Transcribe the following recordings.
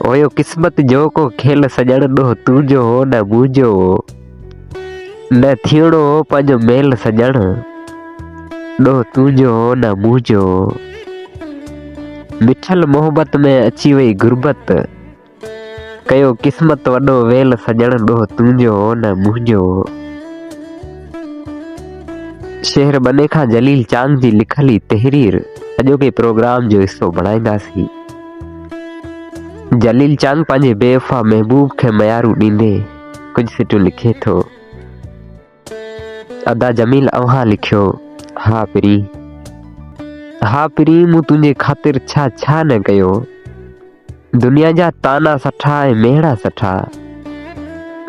هيو قسمت جو ڪو کيل سڄڻ ڏوهه تنهنجو هو نه منهنجو هو نه ٿيڻو هو پنهنجو ميل سڄڻ ڏوهه تنهنجو هو نه منهنجو هو مٺل محبت ۾ اچي وئي غربت ڪيو قسمت وڏو ويل سڄڻ ڏوهه تنهنجو هو نه منهنجو هو. شهر ٻني کان جليل چانگ جي لکيل هي تحرير اڄوڪي پروگرام جو حصو بڻائينداسين. جليل چانگ پنهنجي بي وفا محبوب کي ميارون ڏيندي ڪجهه سٽون لکي ٿو. ادا جميل اوهان لکيو، ها پرين، ها پرين مون تنهنجي خاطر ڇا ڇا نه ڪيو، دنيا جا طعنا سٺا ۽ مهڻا سٺا،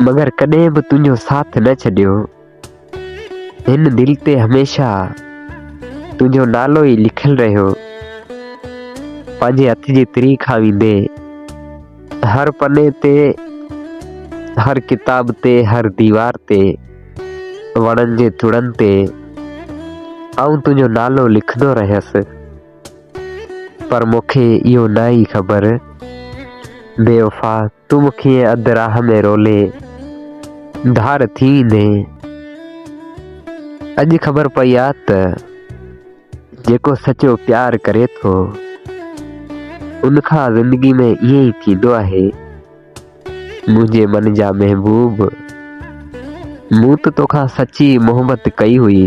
مگر ڪڏهن به تنهنجو ساٿ نه ڇڏيو، هن دل تي هميشه تنهنجو نالو ئي لکيل رهيو، پنهنجي هٿ جي تري کان ويندي هر پني تي، هر ڪتاب تي، هر ديوار تي، وڻن جي ٿڙن تي آئون تنهنجو نالو لکندو رهيس، پر مون کي اهو نه ئي خبر، بيوفا تون مون کي ائين اڌ راهه ۾ رولي ڌار ٿي ويندين. اڄ خبر پئي آ ته. جيڪو سچو پيار ڪري ٿو، ان کان زندگي ۾ ائين ئي ٿيندو آهي. منهنجي من جا محبوب، مون ته توکان سچي محبت ڪئي هئي،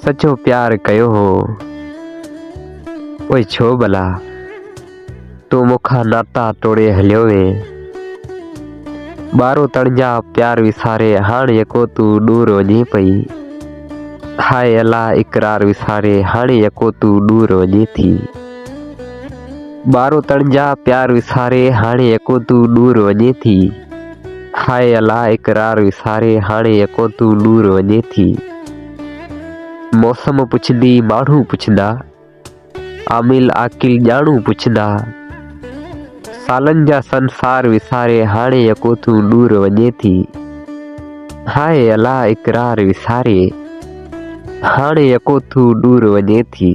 سچو پيار ڪيو هو، پوء ڇو ڀلا تون مون کان ناتا ٽوڙي هليو وئين. ٻارو تڻجا پيار وساري هاڻ يڪو تون ڏور وڃين پئي. هاء الا اقرار وساري هاڻي يڪو تون ڏور وڃين ٿي. ٻارو تڻجا پيار وساري هاڻي يڪو تون ڏور وڃين ٿي. هاء الا اقرار وساري هاڻي يڪو تون ڏور وڃين ٿي. موسم پڇندي ماڻهو پڇندا. عامل عاقل ڄاڻو پڇندا. سالن جا سنسار وساري هاڻي يڪو تون ڏور وڃين ٿي. هاء الا اقرار وساري هاڻي يڪو تون ڏور وڃين ٿي.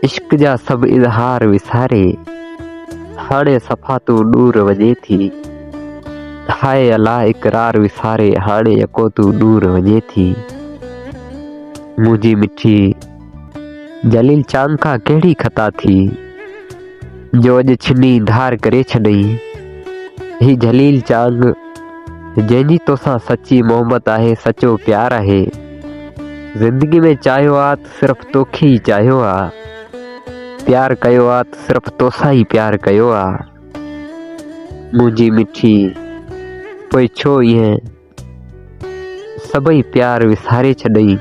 عشق جا سڀ اظهار وساري هاڻي صفا تون ڏور وڃين ٿي. هاء الا اقرار وساري هاڻي يڪو تون ڏور وڃين ٿي. منهنجي مٺي جليل چانگ کان ڪهڙي خطا ٿي جو اڄ ڇني ڌار ڪري ڇڏئي. هي جليل چانگ جنهن جي توسان سچي محبت آهي، سچو پيار آهي. زندگي ۾ چاهيو آ ته صرف توکي ئي چاهيو آ. پيار ڪيو آ ته صرف توسان ئي پيار ڪيو آ. منهنجي مٺي پوء ڇو ائين سڀئي پيار وساري ڇڏئي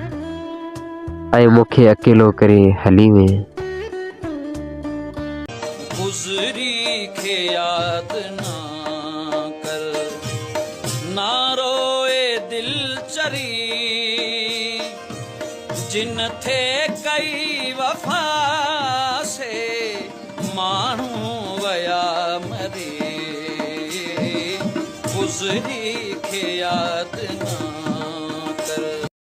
۽ مون کي اڪيلو ڪري هلي وئين. گذري کي ياد نه.